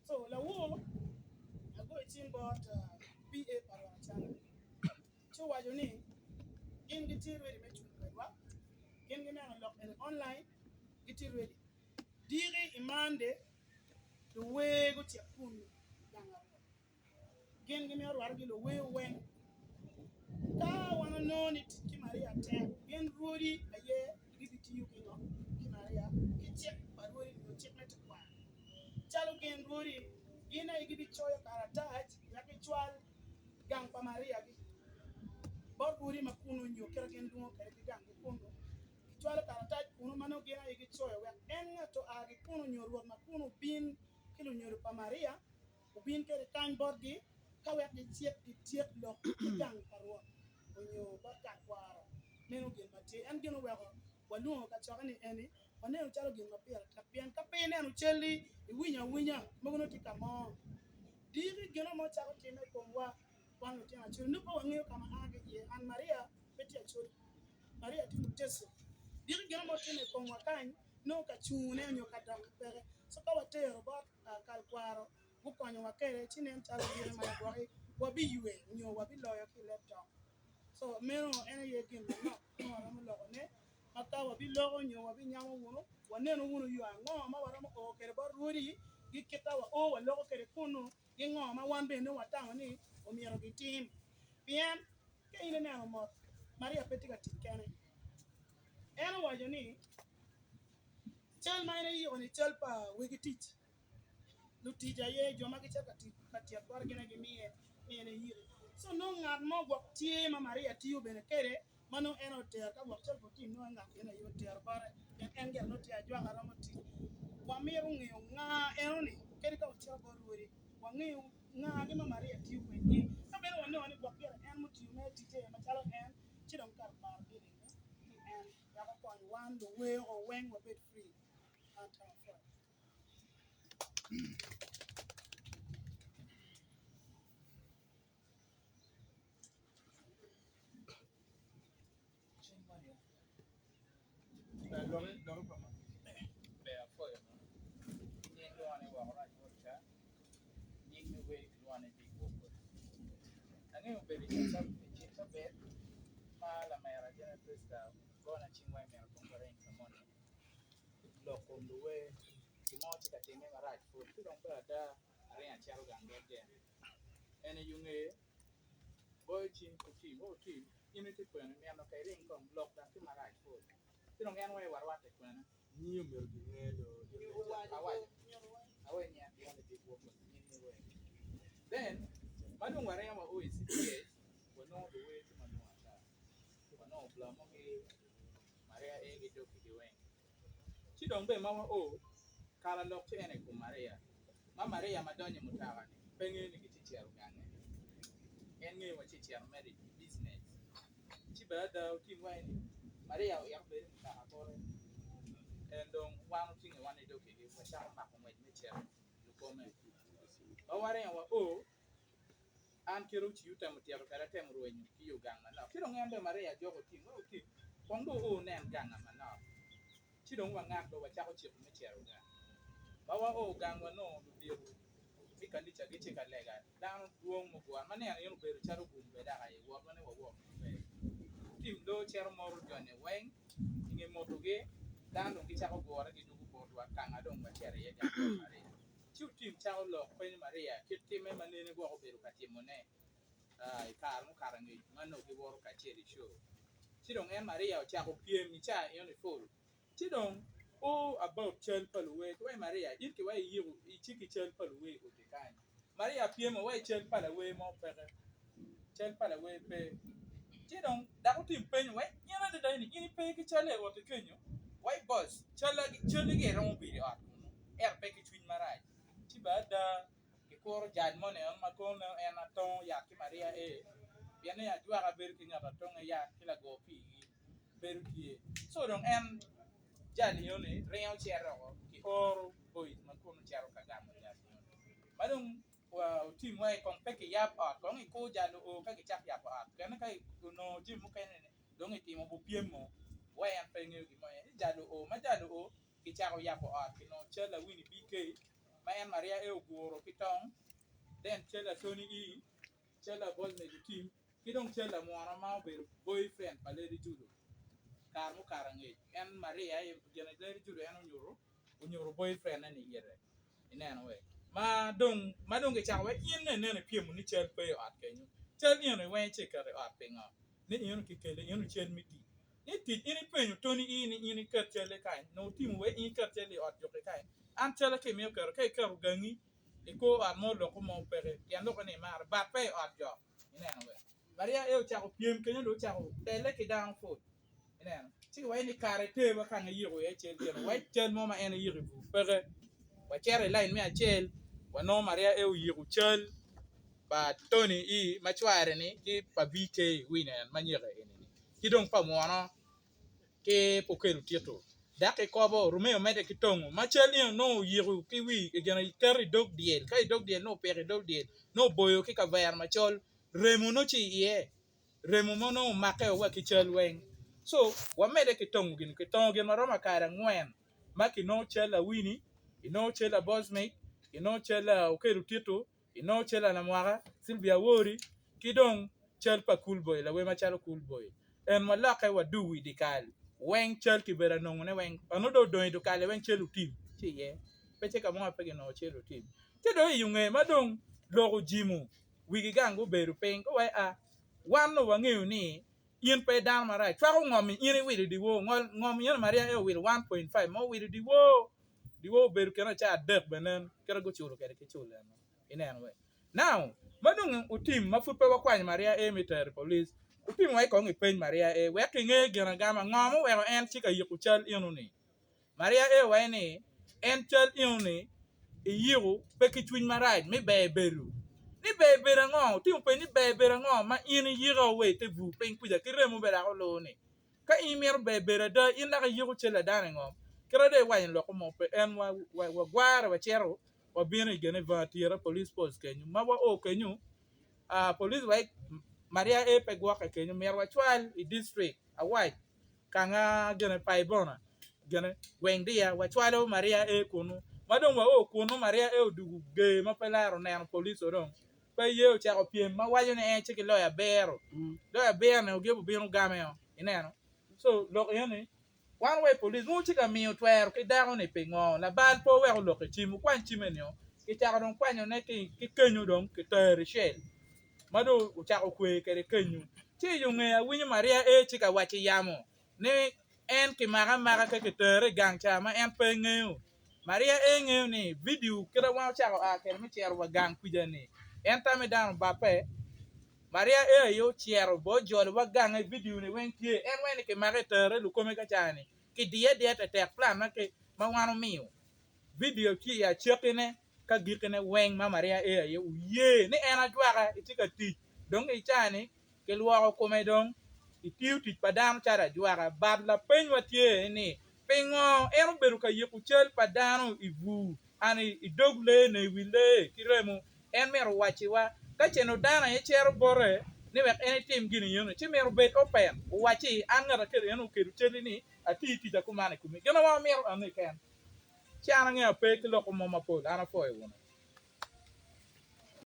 So lawor agoyo cim bot PA pa Rwot Acana ci owaco ni gin gitye ready me cung kwedwa, gin gineno lok eni online gitye ready. Diki i Monday luwer gucit kunu gang aryo. Gin gimito rwate ki luwer weng. Ka wan wanongo ni tic ki Maria tek, gin rwodi aye gibitiyo ki ngo? Ki Maria, ki cik pa rwodi nyo cik me tekwaro. Calo gin rwodi, gin aye gibicoyo karatac wek gicwal gang pa Maria-gi bot rwodi ma kunu nyo kit ma gin lwongo kwede ki ganggi kunu. Gicwalo karatac kunu ma nongo gin aye gicoyo wek en ngat oa ki kunu nyo rwot ma kunu obin ki lunyodo pa Maria obin kwede kany botgi ka wek gicit gityek lok ki gang pa Rwot onyo bot kal kwaro. Meno gin ma tye. En gin oweko walwongo kacokke ni eni waneno calo gin ma pire tek pien ka pe ineno cal-li iwinyo awinya mogo nongo tye ka mo. Diki gin mo cako timme i komwa wan lutino Acholi nongo pe wangeyo ka ma a ki iye. An Maria pe tye Acholi, Maria tye Muteso. Diki gin mo timme i komwa kany nongo ka cungune nyo ka dokke peke. So ka watero bot kal kwaro gukonyowa kwede ci nen calo gin ma gwoki wabiywe nyo wabiloyo ki i leb tong. So meno en aye gin manok ma waromo lokone ma ka wabiloko nyo wabinyamo wunu wanenu wunu yo ango ma waromo o kwede bot rwodi gi kit ma wao waloko kwede kunu ki ngo ma wan bene nongo watamo ni omyero gitim. Pien ka in ineno mot Maria pe tye ka tic kene. En owaco ni Cal ma en eyiko-ni cal pa wegi tic. Lutic aye jo ma gicito ka tic ka tyet bote gin aye gimiye ni en eyiki. Co nongo ngat mo gwok tye ma Maria tiyo bene kwede ma nongo en otero ka gwok cal pa otim nongo ngat eno aye otero bote pien en gire nongo tye ajwaka romo tic. Wamito ngeyo nga enoni kadi ka wacito bot rwodi wangeyo ngagi ma Maria tiyo kwedgi ka bene wanongo ni gwok gire en mutiyo mere ticce macalo en ci dong kare paro dealing ki en. Wek okony wan luwer o weng wabed free. Angeyo bedo i ceng cabit ma lamera gin Prisca gona cim wai myero kong waring ka moni lok kom luwer gin mo tye ka timme marac pud ci dong bene ada aringo acito gang bot jen en i yo ngeye goyo cim otim wek otim in itye kwene nino ka iring kong lok dok tye marac pud ci dong en wai warwatte kwene. Nyingi omyero ginge do. Then ma dong waringo wa o i CPH wanongo luwer tye madwong ata wanongo Blomo ki Maria A ki Doki ki weng ci dong bene ma wa o kara lok tye ene i kom Maria ma Maria ma donyo i mutoka ni pe ngeyo ni gitye cito gange en ngeyo wa tye cito mere i business. Ci bene ada otim wa eni, Maria oito bedo i mutoka bote, en dong wan otinge wan i dogigi wacako mako ngwec me cito lukome. Ma waringo wa o, an kit ociyo temo tyeko kwede atemo rwenyo ki yo gang manok. Ci dong en bene Maria joko otim, wek otim, kong dong oo nen ganga manok. Ci dong wangak dong wacako cito me cito gang. Ma wa o gang wanongo ludito me kanica gitye ka lega. Dano dwong mugure ma neno in obedo calo gum bene dok aye wotwa ni wawot maber. Tim dong cito moto joni weng i nge motogi dano dong gicako gure gidwogo botwa kanga dong wacito iye gang bot Maria. Ci otim cako lok penyo Maria kit timme ma nene gwok obedo ka timone i kare mukato angec ma nongo giwoto kacel i show. Ci dong en Maria ocako pyem i caa enoni pol. Ci dong o about cal pa luwer ki wai Maria in ki wai iyiko ici ki cal pa luwer i oti kany. Maria pyemo wai cal pa lawer mo peke. Cal pa lawer pe. Ci dong dok otim penyo wai in adada ini in ipe ki calle i oti kenyo? Wai boss calla calli gi iromo bedo i ot kunu ento pe ki cwiny marac. Ci bene ada kikuro jal moni eno ma kono nongo en atongo yat ki Maria ee pien ni ajwaka bedo ki ngat atonge yat ki lago pii gi. bedo tye. Co dong en jal enoni ringo cito oko ki oro boys ma kunu cito ka gamo jal enoni. Ma dong otim wa kong pe kiyab ot kong ikur jal oo ka gicak yabo ot pien ka onongo jami mukene ni dong itimo bupyem-mo wa en pe ngeyo gin mo iye. Ci jal oo ma jal oo kicako yabo ot kinongo cal Awini BK. Ma en Maria aye oguro ki tong, then cal Atoni E, cal Abosmeg Otim, ki dong cal lamwono ma obedo boyfriend pa Lady Judo kare mukato angec. En Maria aye gine Lady Judo en onyuto onyuto boyfriend ne ni ite. Ineno we? Ma dong ma dong kicako wek in ne inen ipyemo ni cal pe i ot kenyo. Cal eno weng ci iketo i ot pingo? Ni eno kikelo eno cal me tic. Ni tic in ipenyo Tony ii ni in iket calle kany nongo otimo wek in iket calle i ot juki kany. An calla ka imiyo keto ka iketo gangi i kor ot mo loko mo peke pien loko ni imaro but pe i ot jo ineno we. Maria aye ocako pyem kenyo dong ocako telle ki dano pud ineno ci kiwaco ni kare eterwa ka ma iyiko iye cal gin wek cal mo ma en eyiko i bur peke. Wacito i lain me acel wanongo Maria aye oyiko cal pa Tony E ma cware ni ki pa BK winner ma nyeke eni ni ki dong pa mwono ki Pokelo Tito dok kikobo Romeo medde ki tongo ma cal eno nongo oyiko ki wi gin keto i dog dyel ka i dog dyel nongo opiko i dog dyel nongo oboyo ki kavera macol remo nongo tye iye remo mo nongo omakke wa ki cal weng so wamedde ki tongo gin kitongo gin maromo kare angwen ma kinongo cal Awini kinongo cal Abosmic kinongo cal Okello Tito Inongo cal Alamwaka, Sylvia Awori, ki dong cal pa Cool Boy, lawer macalo Cool Boy. En walokke wadugu i dyekal weng cal kibedo anongone weng onongo dong odong i dyekal-li weng cal otim tye iye. Pe tye ka mo ma pe kinongo cal otim. Ci dong i nge ma dong lok ojimo wigi gang gubedo piny guwaco a wan dong wangeyo ni in pe idano marac cwako ngom-mi in iwilo dyewor ngom eno Maria aye owilo 1.5 ma owilo dyewor. Dyewor obedo kene ca adek bene nen kite guculo kwede ki cul eno ineno we. Now ma dong otim ma pud pe wakwanyo Maria A me tero i police otim wa kong ipeny Maria A wek kinge gin agama ngo muweko en tye ka yiko cal eno ni. Maria A owaco ni en cal eno ni iyiko pe ki cwiny marac me ber bedo. Ni ber bedo ango? Otim openy ni ber bedo ango ma in iyiko wa ite bur piny kuca ki remo bene dok olu ni. Ka in imito ber bedo ada, in dok iyiko cal ladano i ngom. Kit dong iwaco lok mo pe en wagware wacito wabino i Geneva tira police post kenyo. Ma wao kenyo, police wa Maria A pe gwokke kenyo myero wacwal i district awac kanga gine Paibona gine gweng diya wacwalo Maria A kunu. Ma dong wao kunu Maria A odugu ger ma pe laro neno police o dong. Pe ye ocako pyem ma waco ni en ci ki loyo abiro. Loyo abiro ni ogibo bino game o. Ineno? So lok eni wan wa i police nongo tye ka miyo twero ki dako ni pingo labal pe owek olok i cim wukwany cime ni o. Kicako dong kwanyo ne ki kenyo dong kitero i cel ma dong ocako kwe kwede kenyo. Ci i yo ngeye awinyo Maria A tye ka waco i yamo ni en kimako amaka ka kitere i gang ca ma en pe ngeyo. Maria A ngeyo ni vidio kite wan ocako a kwede me cito wa gang kwija-ni en tame dano obape. Maria A aye ocito bene ojolo wa gange vidio ni weng tye en weng ni kimake etere lukome ka ca-ni kidiye adiya tetek plan ma ma wan omiyo vidio tye i acakine ka gikine weng ma Maria A aye oye ni en ajwaka etye ka tic dong i ca-ni Kilwoko kome dong itiyo tic pa dano calo ajwaka. But lapeny wa tye ni, pingo en obedo ka yiko cal pa dano i bur and i dog lee ne i wi lee ki remo? En myero owacci wa. Ka ce nongo dano aye cito bote ni wek en etim gin eno ci myero obed open owacci an ngat akedo en okedo calli ni ati tica kuman i komi. Gin ma wan wamito eno keken. Ci an angeyo ape ki loko mo mapol an apwoyo wunu.